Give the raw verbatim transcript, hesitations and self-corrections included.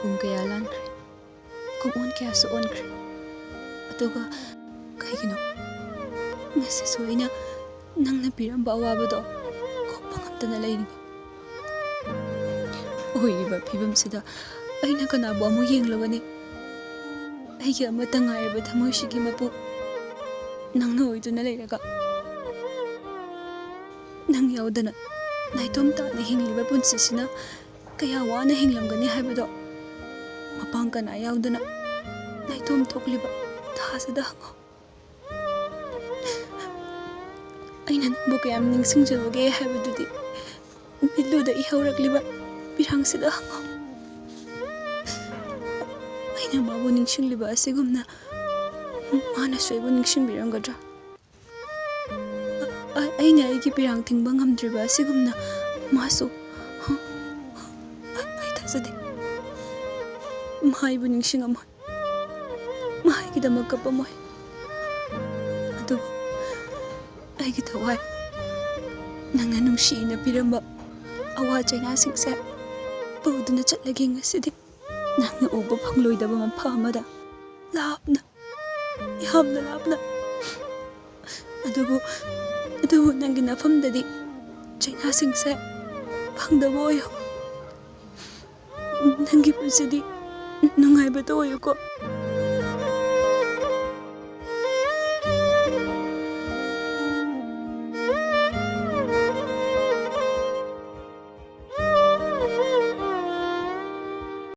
ꯄꯨꯡ ꯀꯌꯥ ꯂꯥꯟꯈ꯭ꯔꯦ, ꯈꯣꯡꯑꯣꯟ ꯀꯌꯥꯁꯨ ꯑꯣꯟꯈ꯭ꯔꯦ꯫ ꯑꯗꯨꯒ ꯀꯩꯒꯤꯅꯣ ꯉꯁꯤꯁꯨ ꯑꯩꯅ ꯅꯪꯅ ꯄꯤꯔꯝꯕ ꯑꯋꯥꯕꯗꯣ ꯀꯣꯛꯄ ꯉꯝꯗꯅ ꯂꯩꯔꯤꯕ? ꯑꯣꯏꯔꯤꯕ ꯐꯤꯕꯝꯁꯤꯗ ꯑꯩꯅ ꯀꯅꯥꯕꯨ ꯑꯃꯨꯛ ꯌꯦꯡꯂꯨꯒꯅꯤ? ꯑꯩꯒꯤ ꯑꯃꯠꯇ ꯉꯥꯏꯔꯕ ꯊꯃꯣꯏꯁꯤꯒꯤ ꯃꯄꯨ ꯅꯪꯅ ꯑꯣꯏꯗꯨꯅ ꯂꯩꯔꯒ, ꯅꯪ ꯌꯥꯎꯗꯅ ꯅꯥꯏꯇꯣꯝ ꯇꯥꯅ ꯍꯤꯡꯂꯤꯕ ꯄꯨꯟꯁꯤꯁꯤꯅ ꯀꯌꯥ ꯋꯥꯅ ꯍꯤꯡꯂꯝꯒꯅꯤ ꯍꯥꯏꯕꯗꯣ ꯃꯄꯥꯡ ꯀꯅꯥ ꯌꯥꯎꯗꯅ ꯅꯥꯏꯇꯣꯝ ꯊꯣꯛꯂꯤꯕ ꯊꯥꯁꯤꯗ ꯍꯪꯉꯣ꯫ ꯑꯩꯅ ꯅꯪꯕꯨ ꯀꯌꯥꯝ ꯅꯤꯡꯁꯤꯡꯖꯕꯒꯦ ꯍꯥꯏꯕꯗꯨꯗꯤ ꯃꯤꯠꯂꯨꯗ ꯏꯍꯧꯔꯛꯂꯤꯕ ꯄꯤꯔꯥꯡꯁꯤꯗ ꯍꯪꯉꯣ꯫ ꯑꯩꯅ ꯃꯥꯕꯨ ꯅꯤꯡꯁꯤꯡꯂꯤꯕ ꯑꯁꯤꯒꯨꯝꯅ ꯃꯥꯅꯁꯨ ꯑꯩꯕꯨ ꯅꯤꯡꯁꯤꯡꯕꯤꯔꯝꯒꯗ꯭ꯔꯥ? ꯑ-, ꯑꯩꯅ ꯑꯩꯒꯤ ꯄꯤꯔꯥꯡ ꯊꯤꯡꯕ ꯉꯝꯗ꯭ꯔꯤꯕ ꯑꯁꯤꯒꯨꯝꯅ ꯃꯥꯁꯨ, ꯑꯩ ꯊꯥꯖꯗꯦ꯫ ꯃꯥ ꯑꯩꯕꯨ ꯅꯤꯡꯁꯤꯡꯉꯝꯃꯣꯏ꯫ ꯃꯥ ꯑꯩꯒꯤꯗꯃꯛ ꯀꯞꯄꯝꯃꯣꯏ꯫ ꯑꯗꯨꯕꯨ ꯑꯩꯒꯤ ꯊꯋꯥꯏ, ꯅꯪꯅ ꯅꯨꯡꯁꯤꯅ ꯄꯤꯔꯝꯕ ꯑꯋꯥ ꯆꯩꯅꯥꯁꯤꯡꯁꯦ ꯄꯨꯗꯨꯅ ꯆꯠꯂꯒꯦ ꯉꯁꯤꯗꯤ꯫ ꯅꯪꯅ ꯎꯕ ꯐꯪꯂꯣꯏꯗꯕ ꯃꯐꯝ ꯑꯃꯗ, ꯂꯥꯞꯅ, ꯌꯥꯝꯅ ꯂꯥꯞꯅ꯫ ꯑꯗꯨꯕꯨ, ꯑꯗꯨꯕꯨ ꯅꯪꯒꯤ ꯅꯐꯝꯗꯗꯤ ꯆꯩꯅꯥꯁꯤꯡꯁꯦ ꯐꯪꯗꯕ ꯑꯣꯏꯌꯨ꯫ ꯅꯪꯒꯤ ꯄꯨꯟꯁꯤꯗꯤ ꯅꯨꯡꯉꯥꯏꯕꯇ ꯑꯣꯏꯌꯨꯀꯣ꯫